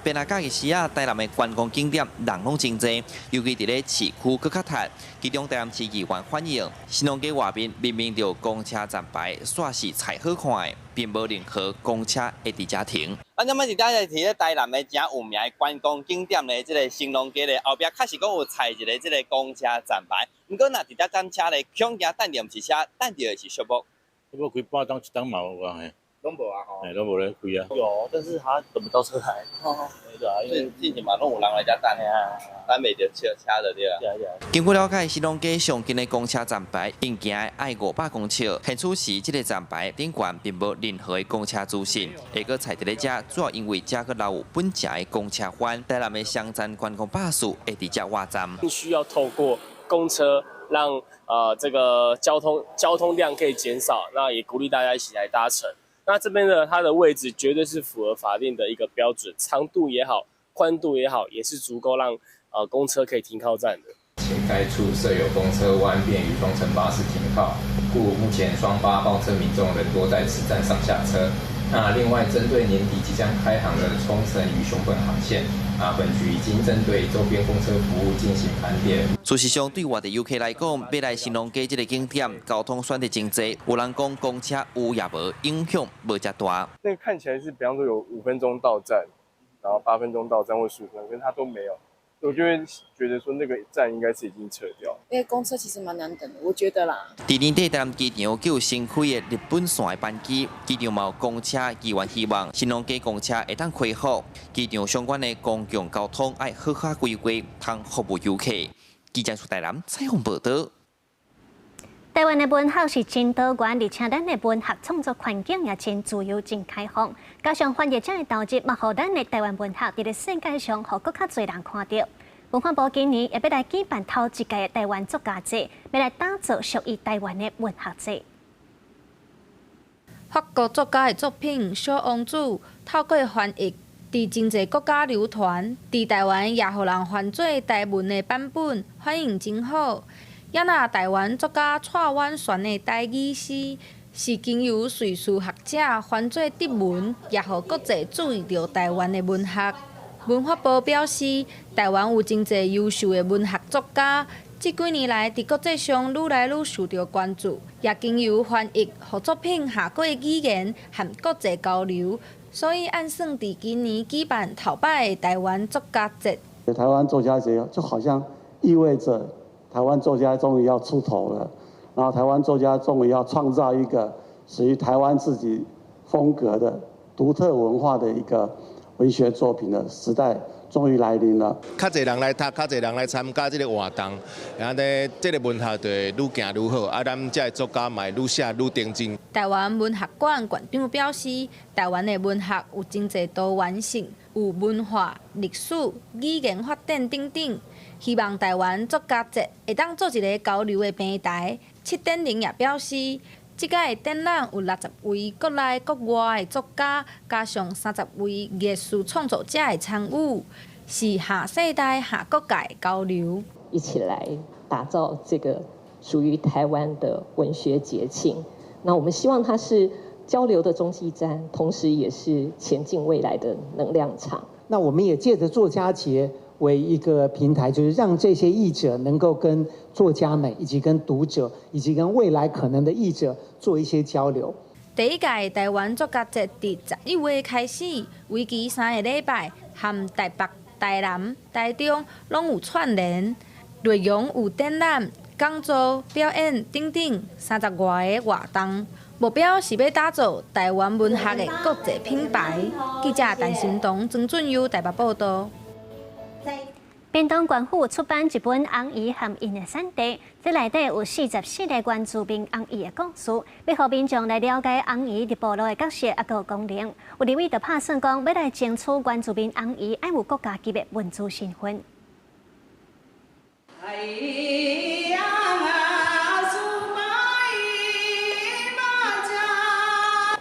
平日假日時啊，台南的觀光景點人攏真濟，尤其佇咧市區閣較窒。其中台南市議員反映，神農街外面明明就有公車站牌，煞是踩好看的，並無任何公車會佇遮停。咱這擺是佇咧台南的誠有名的觀光景點咧，這个神農街咧後壁確實講有踩一个這个公車站牌，毋過若佇遮等車咧，恐驚等著毋是車，等著的是寂寞。這擺開半鐘一鐘嘛有啊嘿。攏無啊吼，嘿，攏無咧開啊。有，但是他等不到車來。哦，對啊，因為之前嘛攏有人來遮等啊，等袂著車車就對啊。根據了解，神農街上近的公車站牌，用行的愛500公尺。現此時，這个站牌頂懸並無任何的公車資訊。會閣踩佇咧遮，主要因為遮閣留有本城的公車番，台南的雙層觀光巴士會佇遮倚站。需要透過公車讓這個交通量可以減少，那也鼓勵大家一起來搭乘。那這邊呢，它的位置絕對是符合法定的一個標準，長度也好，寬度也好，也是足夠讓公車可以停靠站的。且該處設有公車彎，便於雙層巴士停靠，故目前雙巴報稱民眾仍多在此站上下車。那另外，針對年底即將開航的沖繩與熊本航線，啊，本局已經針對周邊公車服務進行盤點。事實上，對外地遊客來講，欲來興隆街這个景點，交通選擇真濟。有人講公車有抑無，影響無遮大。那個看起來是，比方說有5分鐘到站，然後8分鐘到站或15分鐘，可是它都沒有。我就會覺得說那個站應該是已經撤掉。因為公車其實蠻難等的，我覺得啦。佇年底台南機場閣有新開的日本線的班機，機場嘛有公車議員希望興隆街公車會當恢復，機場相關的公共交通愛好好規劃，通服務遊客。記者出台南採訪報導。台灣的文學是真多元，而且咱的文學創作環境也真自由、真開放。加上翻譯者的投入，嘛予咱的台灣文學佇咧世界上，予閣較濟人看著。文化部今年也欲來舉辦頭一屆的台灣作家節，欲來打造屬於台灣的文學節。法國作家的作品《小王子》透過翻譯，佇真濟國家流傳，佇台灣也予人翻做台文的版本，反應真好。也若台灣作家蔡婉璇的台語詩，是經由瑞士學者翻做德文，也予國際注意著台灣的文學。文化部表示，台灣有真濟優秀的文學作家，這幾年來佇國際上愈來愈受著關注，也經由翻譯，予作品跨過語言和國際交流，所以按算佇今年舉辦頭擺的台灣作家節。台灣作家節就好像意味着台灣作家終於要出頭了，然後台灣作家終於要創造一個屬於台灣自己風格的獨特文化的一個文學作品的時代終於來臨了。較濟人來讀，較濟人來參加這个活動，按呢，這个文學就會愈行愈好，啊，咱這个作家嘛會愈寫愈精進。台灣文學館館長表示，台灣的文學有真濟多元性，有文化、歷史、語言發展等等。希望台灣作家節會當做一个交流的平台。策展人也表示，這屆的展覽有60位國內國外的作家，加上30位藝術創作者的參與，是跨世代、跨國界交流。一起來打造這個屬於台灣的文學節慶。那我們希望它是交流的中繼站，同時也是前進未來的能量場。那我們也借著作家節為一個平台，就是讓這些譯者能夠跟作家們，以及跟讀者，以及跟未來可能的譯者做一些交流。第一屆台灣作家節佇11月開始，為期3个禮拜，含台北、台南、台中攏有串聯，內容有展覽、講座、表演等等30外个活動。目標是欲打造台灣文學的國際品牌。記者陳新東、曾俊優台北報導。屏東縣府出版一本紅姨和𪜶的產地，這內底有44个原住民紅姨的故事，欲予民眾來了解紅姨佇部落的角色抑閣功能。有立委就拍算講，欲來爭取原住民紅姨愛有國家級的文資身份。哎呀！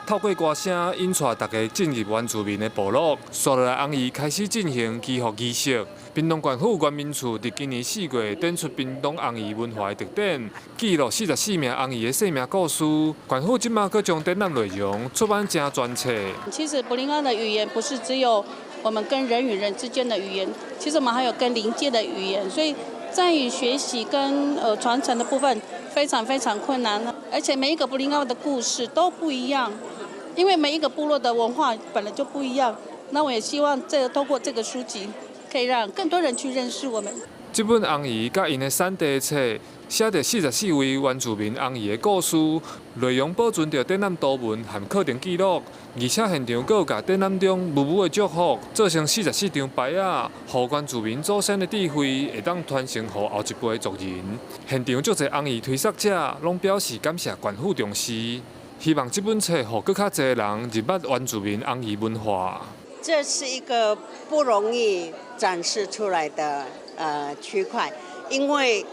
透過歌聲引帶大家進入原住民的部落，紲落來紅姨開始進行祈福儀式。屏東縣府原民處佇今年4月展出屏東紅姨文化的特展，記錄44名紅姨的生命故事。縣府這馬閣將展覽內容出版成專冊。其實布林阿的語言不是只有我們跟人與人之間的語言，其實我們還有跟靈界的語言，所以在於學習跟傳承的部分非常非常困難，而且每一個布林阿的故事都不一樣。因為每一個部落的文化本來就不一樣，那我也希望透過這個書籍，可以讓更多人去認識我們。這本紅姨佮𪜶的產地冊，寫著44位原住民紅姨的故事，內容保存著展覽圖文和課程記錄，而且現場閣有共展覽中母母的祝福做成44張牌仔，予原住民祖先的智慧會當傳承予後一輩的族人。現場足濟紅姨推捒者攏表示感謝縣府重視。希望這本冊予閣較濟人認捌原住民紅姨文化。這是一個不容易展示出來的區塊，因為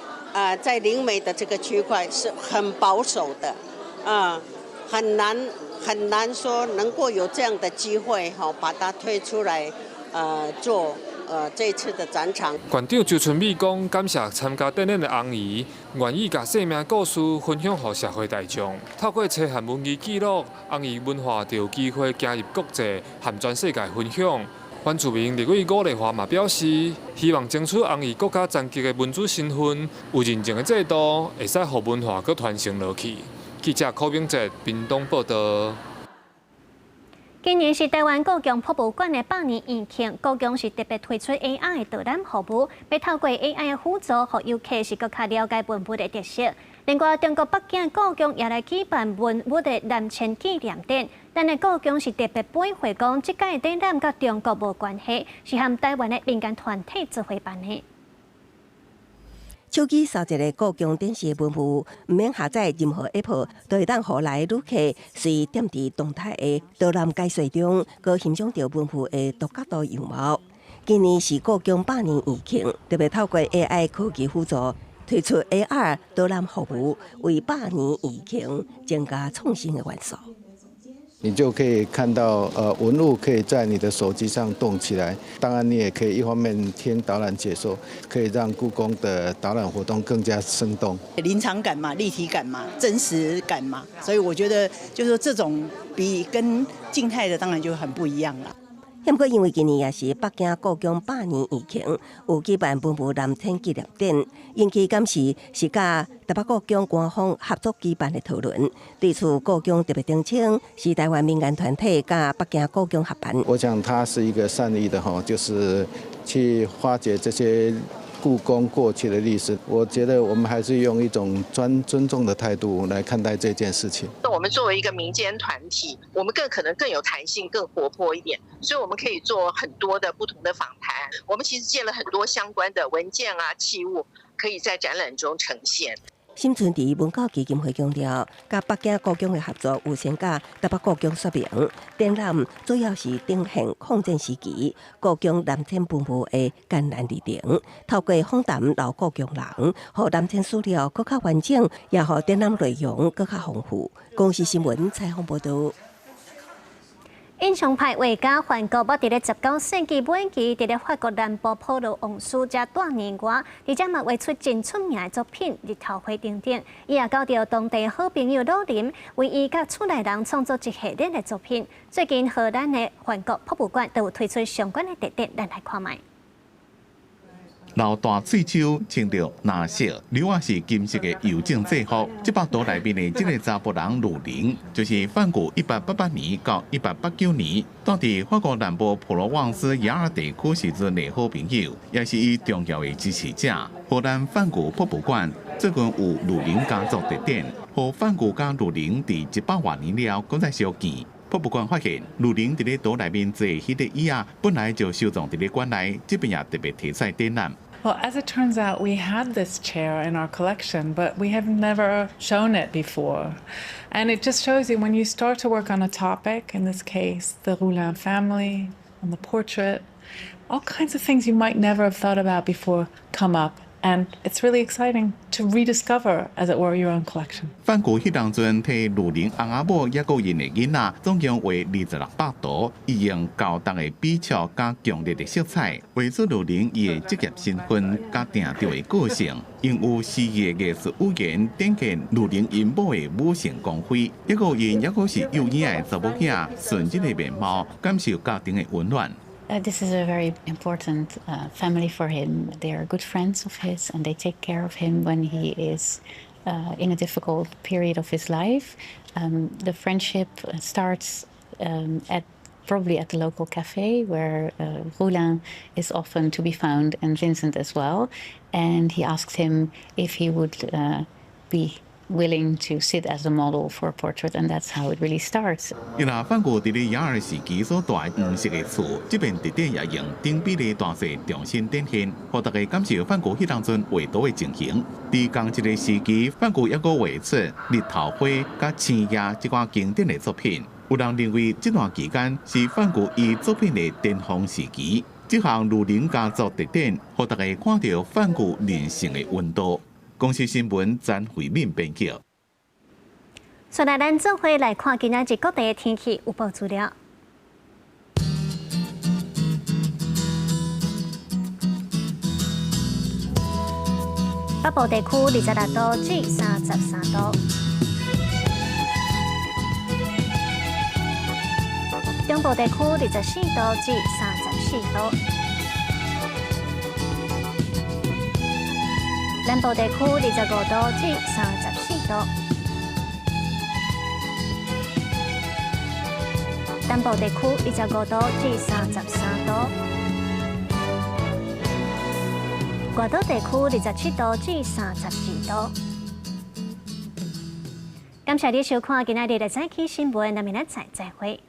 在靈媒的這個區塊是很保守的，啊，很難很難說能夠有這樣的機會，哈，把它推出來，做這次的展場。館長周春美講，感謝參加展覽的紅姨，願意共生命故事分享予社會大眾。透過冊和文字記錄，紅姨文化就有機會行入國際，和全世界分享。原住民立委伍麗華嘛表示，希望爭取紅姨閣較殘疾的文資身份，有認證的制度，會使予文化閣傳承落去。記者柯炳哲屏東報道。今年是臺灣故宮博物館的百年院慶，故宮是特別推出 AR 的導覽服務，欲透過 AI 的輔助，予遊客是閣較了解文物的特色。另外，中國北京故宮也來舉辦文物的南遷紀念展，咱的故宮是特別回應講，這屆展覽佮中國無關係，是和臺灣的民間團體做伙辦的。手機掃一个故宮展示的文物，毋免下載任何 App，都會當予來旅客隨踮佇動態的導覽解說中，閣欣賞著文物的獨角度樣貌。今年是故宮百年院慶，特別透過 AI 科技輔助，推出 AR 導覽服務，為百年院慶增加創新的元素。你就可以看到，文物可以在你的手機上動起來。當然，你也可以一方面聽導覽解說，可以讓故宮的導覽活動更加生動。臨場感嘛，立體感嘛，真實感嘛，所以我覺得，就是說這種比跟靜態的當然就很不一樣了。不過，因為今年也是北京故宮百年院慶，有舉辦文物南遷紀念展，引起檢視是佮台北故宮官方合作舉辦的討論。對此，故宮特別澄清，是臺灣民間團體佮北京故宮合辦。我想它是一個善意的哈，就是去發掘這些故宮過去的歷史。我覺得我們還是用一種尊重的態度來看待這件事情。那我們作為一個民間團體，我們更可能更有彈性、更活潑一點，所以我們可以做很多的不同的訪談。我們其實借了很多相關的文件啊、器物，可以在展覽中呈現。沈春池文教基金會強調，佮北京故宮的合作有先佮台北故宮說明，展覽主要是呈現抗戰時期故宮南遷文物的艱難歷程，透過訪談老故宮人，予南遷史料閣較完整，也予展覽內容閣較豐富。公視新聞採訪報道。印象派畫家梵谷，捌佇咧19世紀尾期，佇咧法國南部普羅旺斯遮蹛年外，而且嘛畫出真出名的作品《日頭花》等等。伊也交著當地好朋友魯林，為伊佮厝內人創作一系列的作品。最近荷蘭的梵谷博物館都有推出相關的特展，咱來看覓。老大喙鬚穿著藍色，褸仔是金色的郵政制服。這幅圖內面的這个查埔人魯林，就是梵谷1888年到1889年，蹛佇法國南部普羅旺斯雅爾地區時陣的好朋友，也是伊重要的支持者。荷蘭梵谷博物館最近有魯林家族特展，予梵谷佮魯林佇100外年了，閣再相見。博物館發現，魯林佇咧圖內面坐彼个椅仔，本來就收藏佇咧館內，這擺也特別提出來展覽。 Well, as it turns out, we had this chair in our collection, but we have never shown it before. And it just shows you when you start to work on a topic, in this case, the Roulin family, on the portrait, all kinds of things you might never have thought about before come up. And it's really exciting to rediscover, as it were, your own collection. 梵谷彼當陣替魯林翁仔某抑閣𪜶的囡仔，總共畫26幅圖，伊用厚重的筆觸佮強烈的色彩，畫出魯林伊的職業身份佮定調的個性，用有詩意的藝術語言展現魯林𪜶某的母性光輝，抑閣𪜶抑閣是幼嬰的查某囝，純真的面貌，感受家庭的溫暖。 This is a very important family for him. They are good friends of his and they take care of him when he is in a difficult period of his life. The friendship starts at probably at the local cafe where Roulin is often to be found and Vincent as well. And he asks him if he would be willing to sit as a model for a portrait, and that's how it really starts. 伊若梵谷佇咧雅爾時期所蹛的黃色的厝，這遍特展也用等比例大細重新展現，予大家感受梵谷彼當陣畫圖的情形。佇仝一个時期，梵谷猶閣畫出日頭花佮星夜這款經典的作品。有人認為這段期間是梵谷伊作品的巔峰時期。這項魯林家族特展，予大家看著梵谷人性的溫度。公視新聞詹慧敏編輯。紲來咱做伙來看今仔日各地的天氣預報資料。北部地區26度至33度，中部地區24度至34度，南部地區25度至34度。東部地區25度至33度，外島地區27度至32度。感謝你收看今仔日的早起新聞，咱明仔載再會。